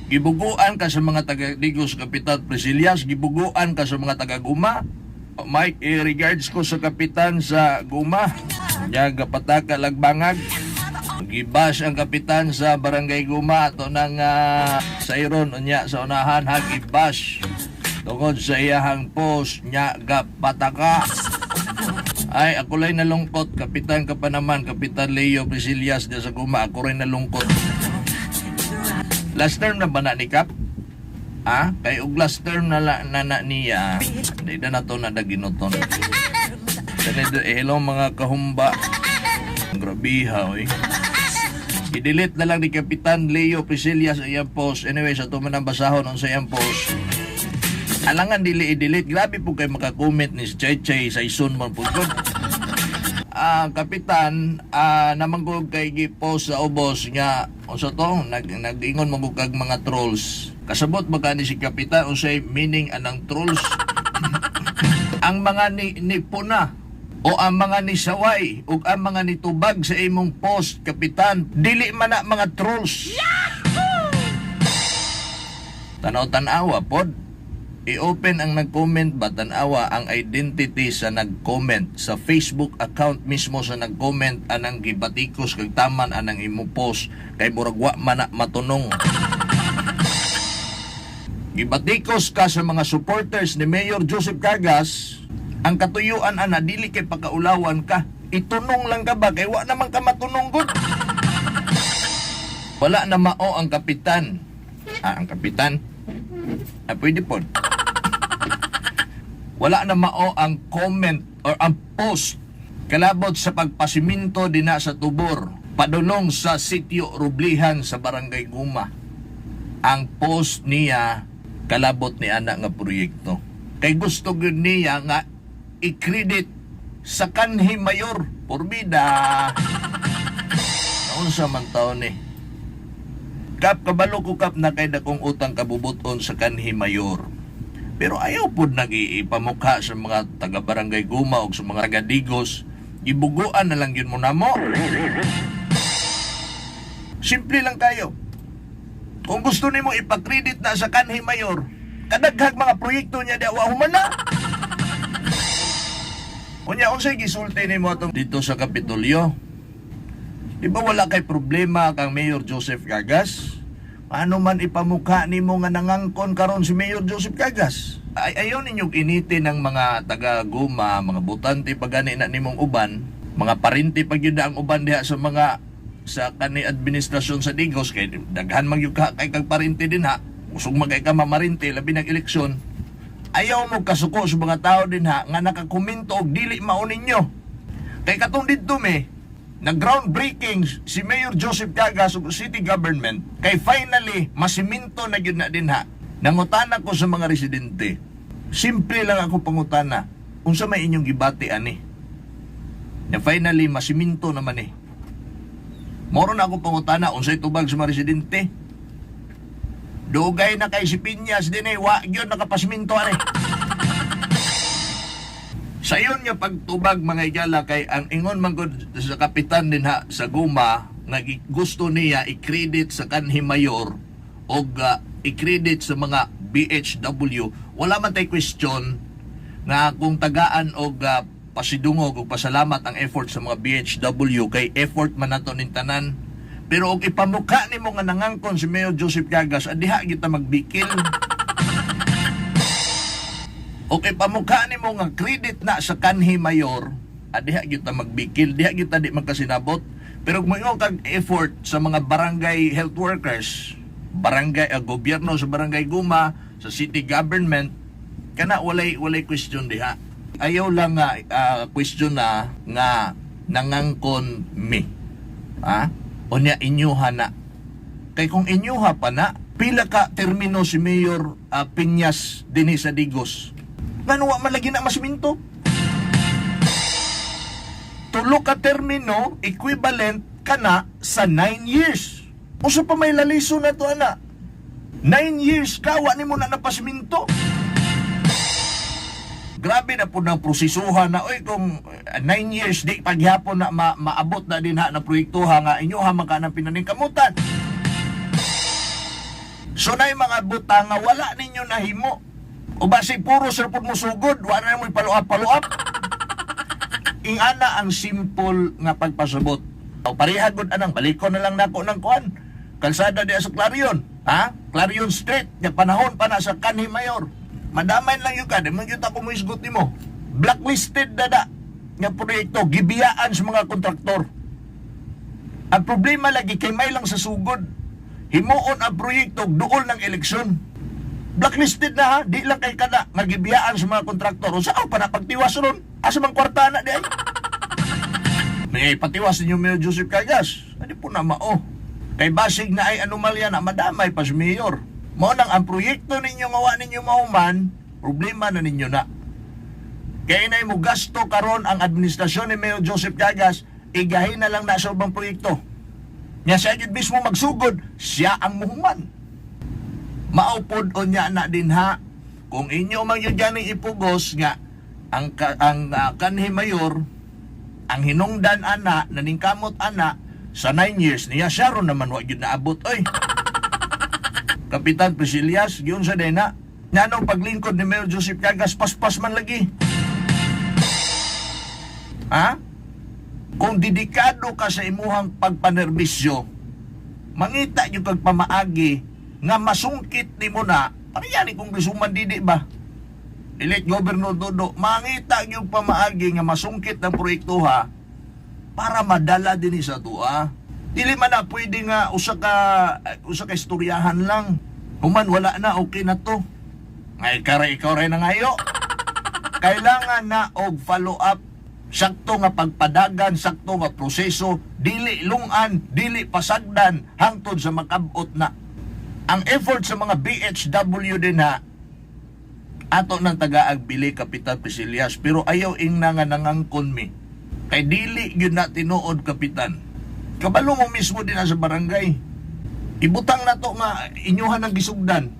Gibuguan ka sa mga taga Digos, Kapitan Priscillas, gibuguan ka sa mga taga Guma. Mike, regards ko sa kapitan sa Guma. Nya gapataka lagbangag. Gibash ang kapitan sa Barangay Guma ato nang sayron unya sa unahan ha, gibash tungod sa iyahang post nya gapataka. Ay, ako lang nalungkot. Kapitan ka pa naman, Kapitan Leo Priscillas diya sa Guma. Ako rin nalungkot. Last term na ba na ni Kap? Ah, kay og last term na, la, na, na niya, hindi na nato na daginuton. Ganito, eh, hello mga kahumba. Grabiha, oy. I-delete na lang ni Kapitan Leo Priscilla sa iyang post. Anyway, sa tuman ang basahon sa iyang post. Alangan dili i-delete. Grabe po kay makakomment ni si Chay Chay sa ison man po. Good. Ah, kapitan, naman ko kay gi-post sa ubos nga unsa to, nag-ingon man kag mga trolls. Kasabot ba ka ni si kapitan unsay meaning anang trolls? Ang mga ni puna o ang mga ni saway ug ang mga nitubag sa imong post, kapitan, dili man na mga trolls. Tanaw tan-awa pod. I-open ang nag-comment ba, tanawa ang identity sa nag-comment sa Facebook account mismo sa nag-comment anang gibatikos kag taman anang imo post kay murag wa man na matunong. Gibatikos ka sa mga supporters ni Mayor Joseph Cagas, ang katuyuan ana dili kay pakaulawan ka. Itunong lang ka ba kay wa naman ka matunong gud. Wala na mao ang kapitan. Ah, ang kapitan. Ah, pwede po. Wala na mao ang comment or ang post kalabot sa pagpasiminto dina sa Tubor padulong sa Sitio Rublihan sa Barangay Guma. Ang post niya kalabot ni ana nga proyekto. Kay gusto gyud niya nga i-credit sa kanhi mayor porbida. Naunsa man taon ni? Kap, kabalo ko, Kap, na kay dakong utang kabubuton sa kanhi mayor. Pero ayaw pod nag-iipamukha sa mga taga Barangay Guma o sa mga taga Digos. Ibuguan na lang yun mo na mo. Simple lang kayo. Kung gusto nimo ipakredit na sa kanhi mayor, kadaghag mga proyekto niya di wa human na. Unya, unsay gisulti nimo atong dito sa Kapitolyo? Di ba wala kay problema kang Mayor Joseph Cagas? Paano man ipamukha nimo nga nangangkon karon si Mayor Joseph Cagas? Ay, ayaw ninyong initi ng mga taga Guma, mga butante pa gani na nimong uban, mga parinti pag yun na ang uban diha sa mga sa kani administrasyon sa Digos kay daghan man gyud ka kay kag parinti din ha. Usog man kay ka mamarinti labi nag eleksyon. Ayaw mo kasuko sa mga tao din ha nga nakakomento og dili mao ninyo. Kay katong didto me, na groundbreaking si Mayor Joseph Cagas ug city government kay finally masiminto na gyud na din ha. Nangutana ko sa mga residente. Simple lang ako pangutana. Unsa may inyong gibati ani? Na finally masiminto naman eh. Moro na ako pangutana unsay tubag sa mga residente. Dugay na kay si Piñas din eh, wa gyud nakapasiminto ani. Sa iyon nga pagtubag, mga igala, kay ang ingon man gud sa kapitan din ha sa Guma nga gusto niya i-credit sa kanhi mayor og i-credit sa mga BHW, wala man tay question nga kung tagaan og pasidungog og pasalamat ang effort sa mga BHW kay effort man nato ning tanan, pero og ipamukha nimo nga nangangkon si Mayor Joseph Cagas, adiha kita magbikil. Okay, pamukha nimo nga credit na sa kanhi mayor, diha gyud ta magbikil, diha gyud ta di magkasinabot. Pero kung moingon kag effort sa mga barangay health workers, barangay gobyerno sa Barangay Guma, sa city government, kana walay walay question diha. Ayaw lang nga question na nga nangangkon mi. Ha? Unya inyuha na. Kay kung inyuha pa na, pila ka termino si Mayor Piñas dinhi sa Digos? Ngano wa man lagi na masiminto? Tulo ka termino equivalent kana sa 9 years. Usa pa may laliso na to ana. 9 years ka wa nimo na napasiminto. Grabe na po ng prosesuhan na oy kung 9 years di paghapon na maabot na din ha na proyektuha nga inyoha man ka ng pinaningkamutan. So na mga butang nga wala ninyo nahimo. O basi puro sir pud mo sugod, wala na mo paluap-paluap. Ingana ang simple nga pagpasabot. O pareha gud anang balikon na lang nako ng kuan. Kalsada diya sa Clarion, ha? Clarion Street, nga panahon pa na sa kanhi mayor. Madamay lang yun ka, di man yun ako moisgot nimo. Blacklisted na da nga proyekto, gibiyaan sa mga kontraktor. Ang problema lagi kay may lang sa sugod. Himuon ang proyekto duol ng eleksyon. Blacklisted na ha, di lang kay kada nga gibiyaan sa mga kontraktor. O saan pa na pagtiwas ron? Asa man kwarta na di ay? May patiwas ninyo Mayor Joseph Cagas. Ano po na mao? Kay basig na ay anomalya na madamay pa si Mayor. Mao nang ang proyekto ninyo nga wa ninyo mahuman, problema na ninyo na. Kaya inay mo gasto karon ang administrasyon ni Mayor Joseph Cagas, igahin na lang na sa ubang proyekto. Nya siya gyud mismo magsugod, siya ang muhuman. Maupod o niya na din ha. Kung inyo man yun ganing ipugos nga ang kanhi mayor ang hinungdan ana naningkamot ana sa 9 years niya siya ron naman wa gyud naabot oy. Kapitan Priscillas, giun sa dena. Nganong paglingkod ni Mayor Joseph Cagas paspas man lagi? Ha? Kung dedikado ka sa imuhang pagpanerbisyo, mangita yung kag pamaagi nga masungkit nimo na, pareha ni Congresswoman Didi ba? Elect Governor Dodo, mangita yung pamaagi nga masungkit ng proyekto ha, para madala din sa tuwa. Dili man na pwede nga usa ka istoryahan lang. Human wala na, okay na to. Ngay kare ikaw rin na ngayo. Kailangan na og follow up, sakto nga pagpadagan, sakto nga proseso, dili lungan, dili pasagdan hangtod sa makabot na. Ang effort sa mga BHW din ha, ato ng tagaag bili Kapitan Priscillas, pero ayaw ingna nga nangangkon mi. Kay dili gyud na tinuod, Kapitan. Kabalo mo mismo din na sa barangay. Ibutang na to nga inyuhan ang gisugdan.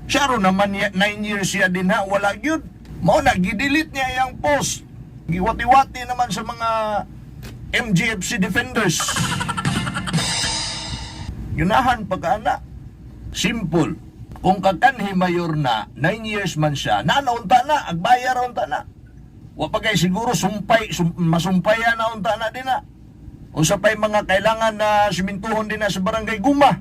Siya ron naman 9 years siya din ha, wala gyud. Mao na gidelete niya iyang post. Giwati-wati naman sa mga MGFC defenders. Yunahan pagka. Simple. Kung kakanhi mayor na, 9 years man siya, nanaunta na, agbayar unta na. Wa pa kay siguro sumpay, masumpayan na unta na din na. Unsa pa'y mga kailangan na simintuhon din na sa barangay Guma.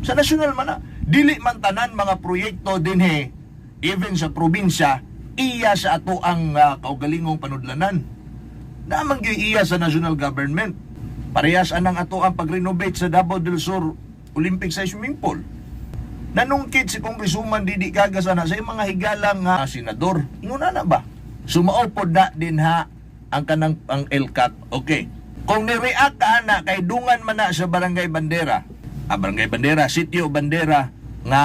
Sa nasyonal man na. Dili man tanan mga proyekto dinhi, even sa probinsya, iya sa ato ang kaugalingong panudlanan. Naman gyud iya sa national government. Parehas anang ato ang pag-renovate sa Davao del Sur Olympic size swimming pool. Nanungkit si Congresswoman Didi Cagas ana sa iyang mga higala nga senador. Inguna na ba? Sumaupod na din ha ang kanang ang LCAC. Okay. Kung ni-react ka ana kay dungan man na sa Barangay Bandera. Ah, Barangay Bandera, Sitio Bandera nga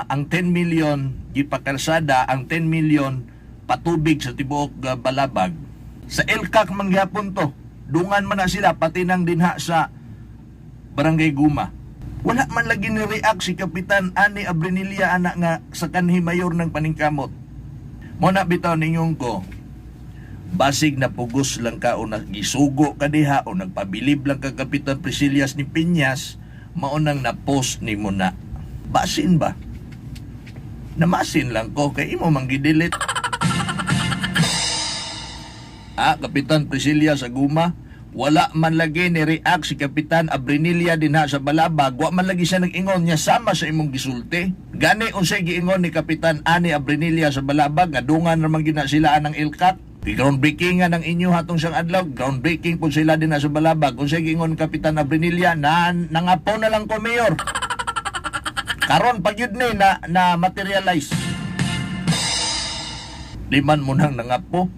ang 10 million gipakalsada, ang 10 million patubig sa tibuok Balabag. Sa LCAC man gyapon to. Dungan man na sila pati nang dinha sa Barangay Guma. Wala man lagi ni react si Kapitan Ani Abrinilla anak nga sa kanhi mayor ng paningkamot. Mo na bitaw ninyong ko, basig na pugos lang ka o nagisugo ka diha o nagpabilib lang ka Kapitan Priscillas ni Piñas, maunang na-post ni mo na. Basin ba? Namasin lang ko kay imo mang gidelete. Ah, Kapitan Priscilla sa Guma, wala man lagi ni react si Kapitan Abrinilla dinha sa Balabag, wa man lagi siya nag-ingon niya sama sa imong gisulti. Gani unsay giingon ni Kapitan Ani Abrinilla sa Balabag nga dungan ra man gyud na sila anang LCAC. Groundbreaking nga ng inyo hatong siyang adlaw, groundbreaking po sila dinha sa Balabag. Unsay giingon ni Kapitan Abrinilla na nangapo na lang ko, Mayor. Karon pag yun ni na, na materialize. Liman mo nang nangapo.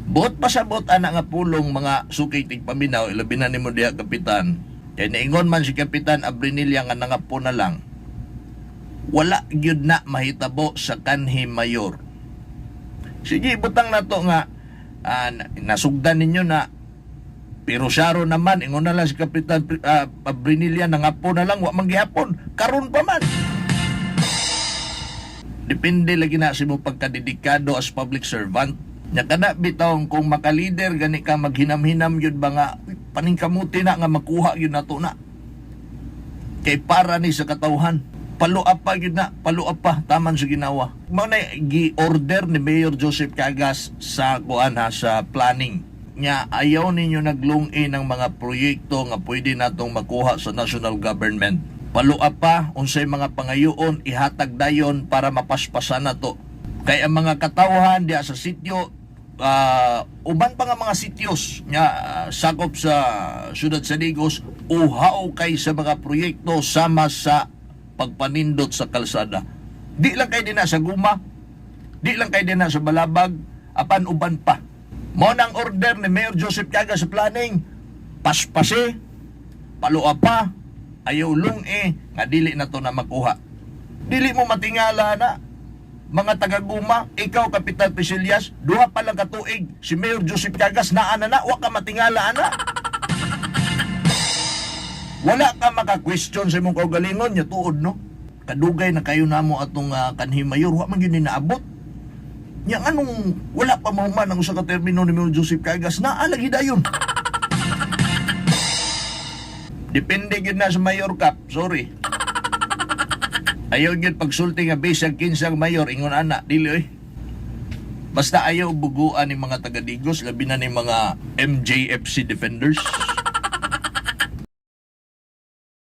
Buot pa sa buot ana nga pulong, mga suki tigpaminaw, ilabi na nimo diha, Kapitan. Kay naingon man si Kapitan Abrinilla nga nangapo na lang. Wala gyud na mahitabo sa kanhi mayor. Sige, butang na to nga nasugdan ninyo na pero siyaro naman, ingon na lang si Kapitan Abrinilla, nangapo na lang, wa man gihapon. Karon pa man. Depende lagi na sa imong pagkadedikado as public servant. Nya kana bitawng kung makalider gani ka maghinam-hinam yun ba nga, "Uy, paningkamuti na nga makuha yun nato na." Kay para ni sa katawhan. Paluap pa gyud na, paluap pa taman sa ginawa. Mao na gi-order ni Mayor Joseph Cagas sa kuan ha, sa planning nga ayaw ninyo naglungi ng mga proyekto nga pwede natong makuha sa national government. Paluap pa unsay mga pangayoon, ihatag dayon para mapaspasan nato. Kay ang mga katawhan diha sa sitio, uban pa nga mga sityos nga sakop sa syudad sa Digos, uhaw kay sa mga proyekto sama sa pagpanindot sa kalsada. Di lang kay dinha sa Guma, di lang kay dinha sa Balabag, apan uban pa. Mao nang order ni Mayor Joseph Caga sa planning, paspasi, palua pa, ayaw lungi, nga dili na to na makuha. Dili mo matingala na mga taga-Guma, ikaw, Kapitan Pisilias, 2 pa lang katuig, si Mayor Joseph Cagas, naa na na, wa ka matingala ana. Wala ka maka-question sa imong kaugalingon, nya tuod no. Kadugay na kayo namo atong kanhi mayor, wa man gyud ni naabot. Nya anong wala pa mahuman ang usa ka termino ni Mayor Joseph Cagas, naa lagi dayon. Depende gyud na sa mayor, Kap, sorry. Ayaw gyud pagsulti nga bisag kinsang mayor ingon ana, dili oy. Basta ayaw buguan ni mga taga-Digos, labi na ni mga MJFC defenders.